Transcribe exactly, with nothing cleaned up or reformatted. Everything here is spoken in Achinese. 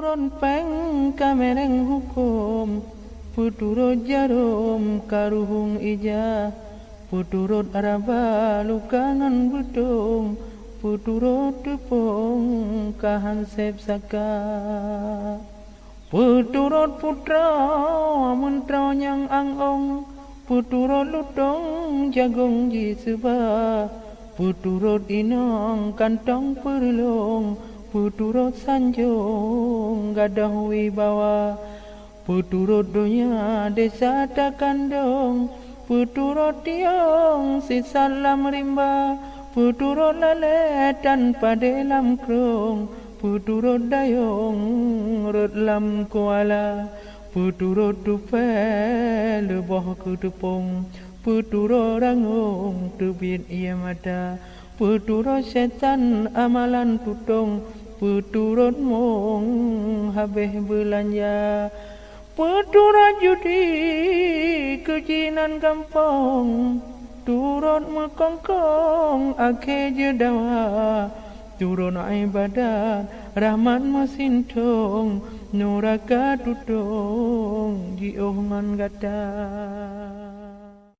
Peuturot péng ka méreng huköm, peuturot jarôm ka ruhueng ija, peuturot raba luka ngon beutông, peuturot teupông ka han sép saka. Peuturot putroe meuntroe nyang ang-ong, peuturot lutông jagông jiseuba, peuturot inong kantong peureulông, peuturot sanjông gadôh wibawa, peuturot donya desa takandông, peuturot tiong sisat lam rimba, peuturot lalée tan padé lam krông, peuturot dayông rot lam kuala, peuturot tupée leuboh keuteupông, peuturot rangông teubiet ié mata, peuturot syetan amalan tutông, peuturot mong habéh beulanja, peuturot judi keujinan gampông, turot meukongkong akhé jeudawa, turot iébadat rahmat meusintông, nuraka tutông jiôh ngon gata.